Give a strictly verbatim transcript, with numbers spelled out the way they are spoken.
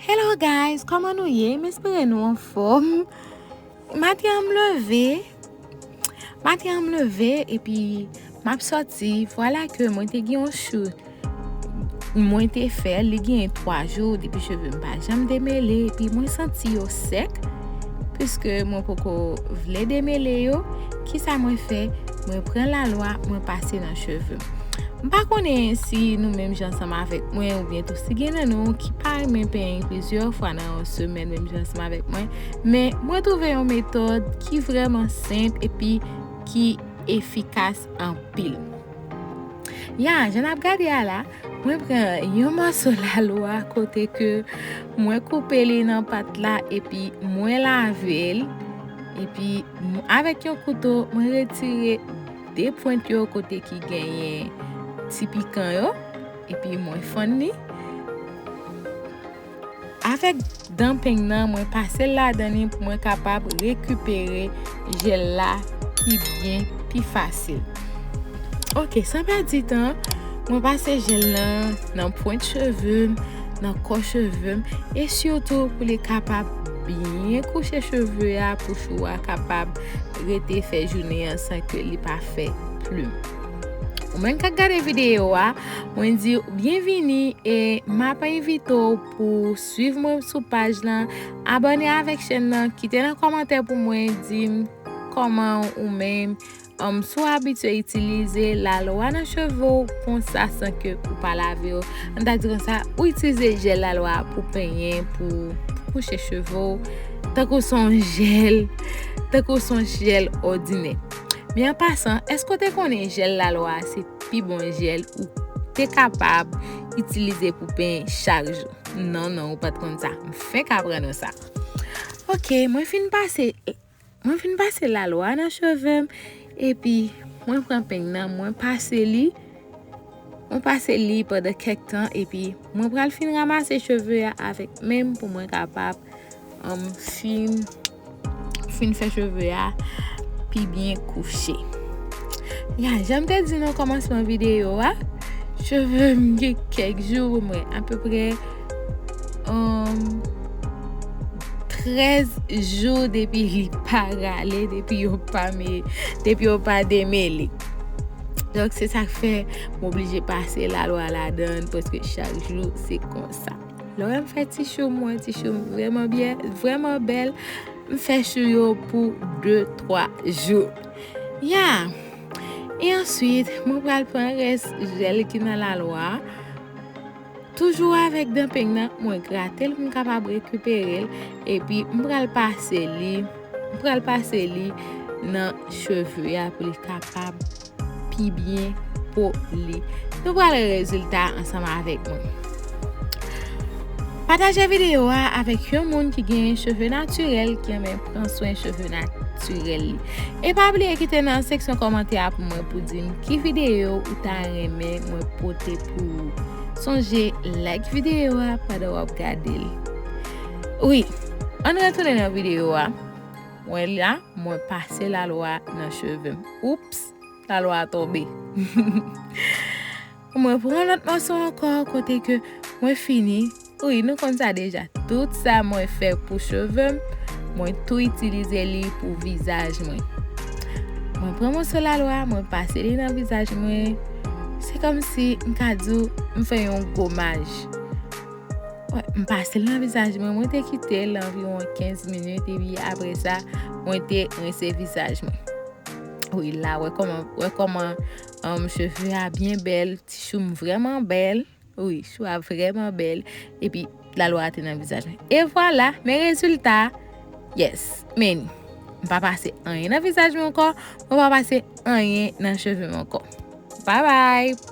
Hello guys, kòman nou ye? M espere nou anfòm. Maten an m leve. Maten an m leve epi m ap sòti. Vwala ke mwen te gen yon chou. Mwen te fè, li gen twa jou depi cheve m pa janm demele epi mwen santi yo sèk. Piske mwen poko vle demele yo, kisa mwen fè? Mwen pran lalwa, mwen pase nan cheve m. M pa konnen si nou menm jan ansanm avèk mwen oubyen tou si gen nan nou ki pa renmen penyen plizyè fwa nan yon semèn menm jan ansanm avèk mwen, men mwen twouve yon metòd ki vrèman senp epi ki efikas anpil. Ya, jan n ap gade a la, mwen pran yon mòso lalwa kote ke mwen koupe li nan pat la epi mwen lave l. Epi m- avèk yon kouto, mwen retire de pwent yo kote ki genyen ti pikan yo. Epi mwen fann li. Avèk dan peny nan, mwen pase l ladan li pou mwen kapab rekipere jèl la pi byen, pi fasil. Ok, san pèdi tan, mwen pase jèl lan nan pwent cheve m, nan kò cheve m, e sitou pou li kapab byen kouche cheve a, pou chou a kapab rete fè jounen an san ke li pa fè plim. Ou menm k ap gade videyo a, mwen di w byenvini e m ap envite w pou swiv mwen sou paj lan, abòne avèk chèn nan, kite nan kòmantè pou mwen, di m kòman ou menm, um, si w abitye itilize lalwa nan cheve w konsa san ke ou pa lave yo. Ann ta di konsa, ou itilize jèl lalwa pou penyen, pou, pou kouche cheve w, tankou se yon jèl, tankou se yon jèl òdinè. Men an pasan, èske w te konnen jèl lalwa a se pi bon jèl ou te kapab itilize pou penyen chak jou? Non, non, ou pa t konn sa. M fenk aprann ou sa. Ok, mwen fin pase, mwen fin pase lalwa nan cheve m, epi mwen pran peny nan, mwen pase li, mwen pase li pandan kèk tan, epi mwen pral fin ranmase cheve a avèk men m pou mwen kapab, um, fin, fin fè cheve a pi byen kouche. Ya, jan m te di nan kòmansman videyo a, cheve m gen kèk jou, mwen apeprè, um, trèz jou depi li pa rale, depi yo pa me, depi yo pa demele. Donk, se sa k fè m oblije pase lalwa ladan l, paske chak jou se konsa. Lè w wè m fè ti chou m, mwen ti chou m vrèman byen, vrèman bèl, m fè chou yo pou de, twa jou. Ya! E answit, mwen pral pran rès jèl ki nan lalwa a. Toujou avèk dan peny nan, mwen grate l pou m kapab rekipere l. Epi, m pral pase li, m pral pase li nan cheve a pou li kapab pi byen poli. Nou pral wè rezilta ansanm avèk mwen. Pataje videyo a avèk yon moun ki gen cheve natirèl, ki renmen pran swen cheve natirèl li. E pa bliye kite nan seksyon kòmantè a pou mwen pou di m ki videyo ou ta renmen mwen pote pou ou. Sonje like videyo a pandan w ap gade l. Wi, ann retounen nan videyo a. Mwen la, mwen pase lalwa nan cheve m. Oups, lalwa a tonbe. Mwen pran lòt mòso ankò kote ke mwen fini. Wi, nou konn sa deja. Tout sa mwen fè pou cheve m, mwen tou itilize li pou vizaj mwen. Mwen pran mòso lalwa, mwen pase li nan vizaj mwen. Se kòmsi m ka di w m fè yon gomaj. Wè, m pase l nan vizaj mwen, mwen te kite l anviwon kenz minit, epi apre sa, mwen te rense vizaj mwen. Wi, la, wè kòman, wè kòman, um, cheve a byen bèl, ti chou m vrèman bèl. Wi, chou a vrèman bèl. Epi, lalwa a te nan vizaj mwen. E vwala, men rezilta. Yes, men m pa pase anyen nan vizaj mwen ankò, mwen pa pase anyen nan cheve m ankò. Bye bye!